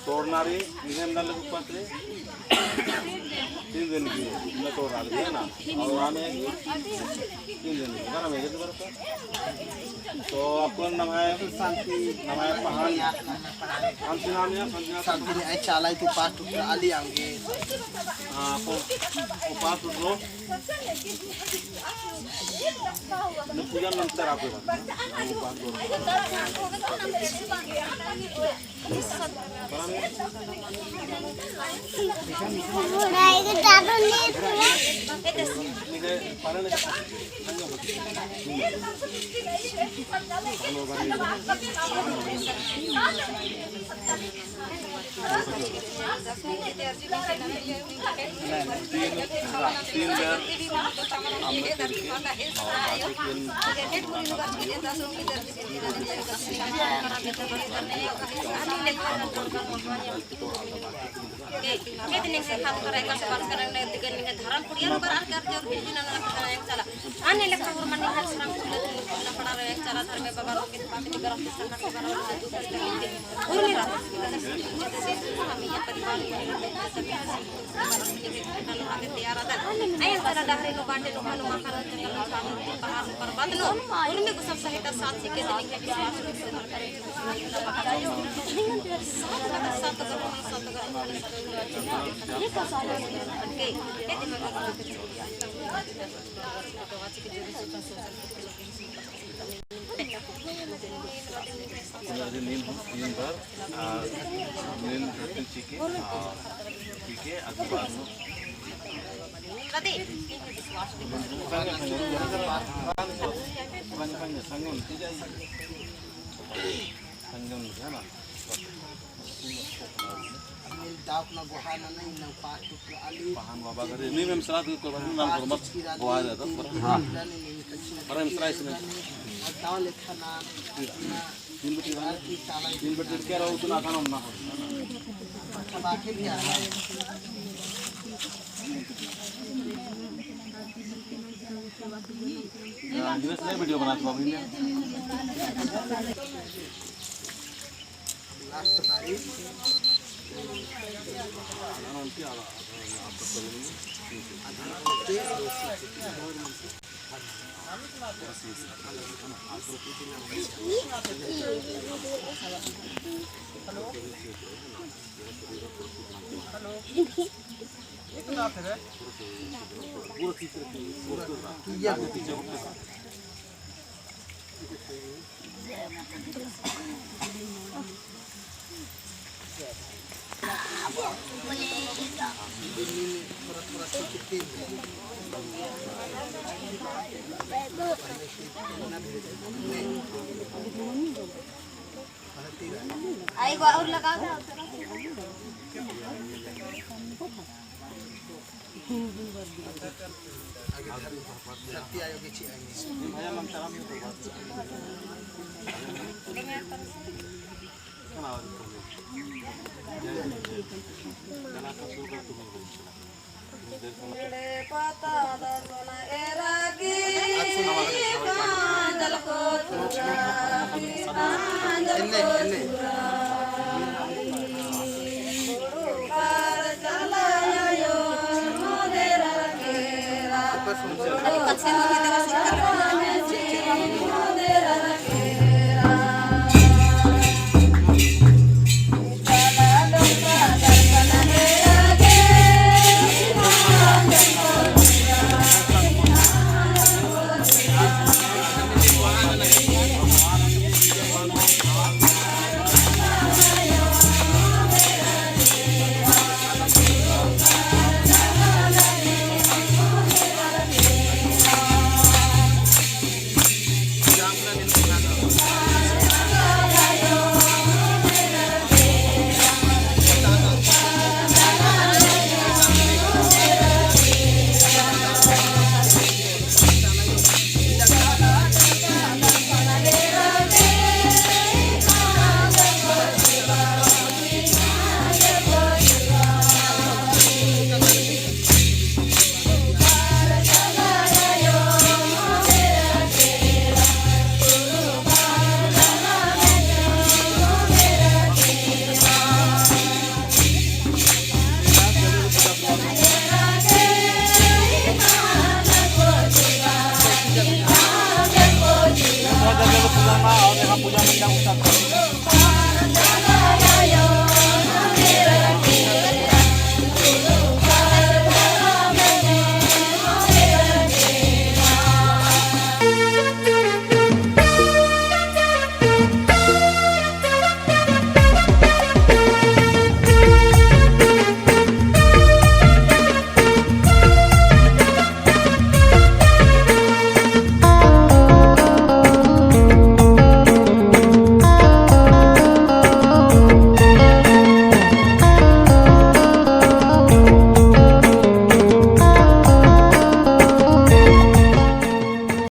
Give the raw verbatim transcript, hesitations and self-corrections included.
तोड़ना रई, निगम डाल के ऊपर से तीन दिन की, इतना तोड़ना रई, है ना? और आने तीन दिन की, बराबर है, बराबर। तो आपको नम्है शांति, नम्है पहान, शांति नाम है, शांति नाम। शांति ने आई चाला तो पास टूट आली आंगे। हाँ, आपको, वो पास टूट लो। पूजा नंतर आपको। के, के दिन के खान करे का से बात करने दिगन निंगे धर्म कुड़िया नु बरार कर जरूर बिल्कुल ना ना करने चला। आने लेखा हुरमन निंगे हर सरम कुड़िया नु ना पड़ा रहे चला धर्मे बाबा रो के बात निंगे गरम संगत के बारे में दूसरे तरीके। और मेरा हम ये परिवार में तैयार आता। आए चला डहरे नु बाटे नु खानो माखा नु जंगल नु खानो पहाड़ नु पर्वत नु। और में को सब सहित साथ के दिन के विश्वास नीन, नीन बार, आ, नीन धरती चिके, आ, चिके, अगुबार नु। संगम, संगम, संगम, है ना? मिल दाप ना गोहा ना नहीं ना पास टुक आली। पहान बाबा करे, नहीं, मैं सलाह को बात नाम फॉर्मल गोहा जाता, पर हाँ। पर हम सलाह इसमें। दाव लेखा ना, ना, तीन बटी वाला, तीन बटी क्या रहो, उतना खाना ना हो। बाकी भी आ रहा है। हाँ, वीडियो बना दो अभी। लास्ट तारीख। आई गो और लगा दे।